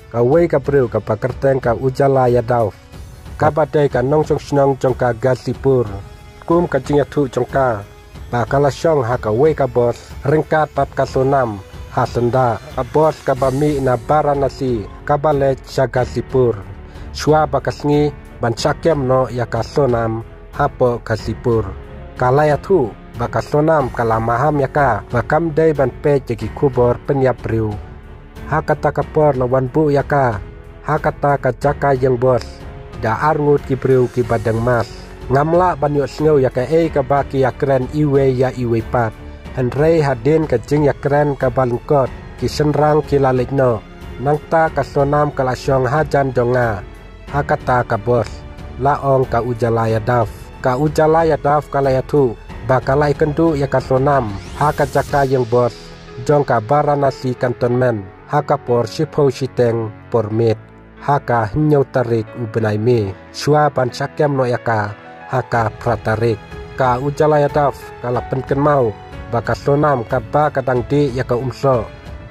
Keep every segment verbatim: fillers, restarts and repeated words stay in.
Kawei ka briew kaba kyrteng ka Ujala Yadav, kaba dei ka nongshong shnong jong ka Ghazipur. Kum ka jingïathuh jong ka, ba ka la shong ha kawei ka bos ryngkat bad ka Sonam ha syndah, ka bos kaba mih na Varanasi kaba leit sha Ghazipur. Shuwa ba ka sngi ban shah kem noh ïa ka Sonam hapoh Ghazipur, ka la ïathuh ba ka Sonam ka la maham ïa ka ba kam dei ban peit ïa ki khubor pynïap briew. Ha kata ka por la wan buh ïa ka ha kata ka jaka ïing bos da arngut ki briew kiba dang mask. Ngam lah ban ïohsngew ïa kaei kaba ki ïakren iwei ïa iwei pat, hynrei hadien ka jingïakren kaba lyngkot, ki shynrang ki la leit noh. Nangta ka Sonam ka la shong hajan jong nga ha kata ka bos, la ong ka Ujala Yadav. Ka Ujala Yadav ka la ïathuh ba ka la ïakynduh ïa ka Sonam ha ka jaka ïing bos jong ka Varanasi Cantonment ha ka por shiphew shiteng por miet ha ka hynñiew tarik u bnai May, shuwa ban shah kem noh ïa ka ha ka phra tarik. Ka Ujala Yadav ka la pynkynmaw ba ka Sonam katba ka dang dih ïa ka umsoh,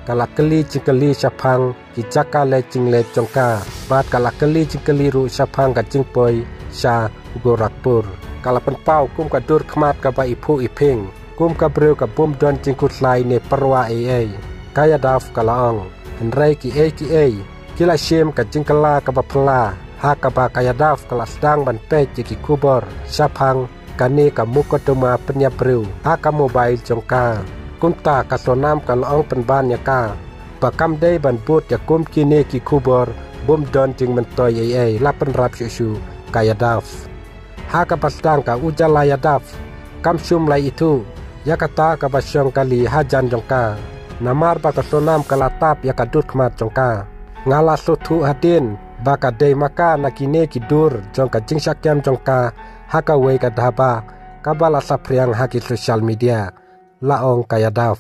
ka la kylli jingkylli shaphang ki jaka leit jingleit jong ka, bad ka la kylli jingkylli ruh shaphang ka jingpoi sha Gorakhpur. Ka la pynpaw kum ka dur khmat kaba iphuh iphieng, kum ka briew ka bym don jingkhuslai ne pyrwa ei ei. Ka Yadav ka la ong, hynrei kiei kiei ki la shim ka jingkylla kaba phylla, ha kaba ka Yadav ka la sdang ban peit ïa ki khubor shaphang kane ka mukotduma pynïap briew ha ka mobile jong ka. Kumta ka Sonam ka la ong pynban ïa ka ba kam dei ban bud ïa kum kine ki khubor bym don jingmyntoi ei ei, la pynrap shuh shuh ka Yadav. Ha kaba sdang ka Ujala Yadav kam shym la ithuh ïa kata kaba shong kali hajan jong ka, namar ba ka Sonam ka la tap ïa ka dur khmat jong ka. Nga la sngewthuh hadien ba ka dei ma ka na kine ki dur jong ka jingshah kem jong ka ha kawei ka dhaba kaba la saphriang ha ki social media, la ong ka Yadav.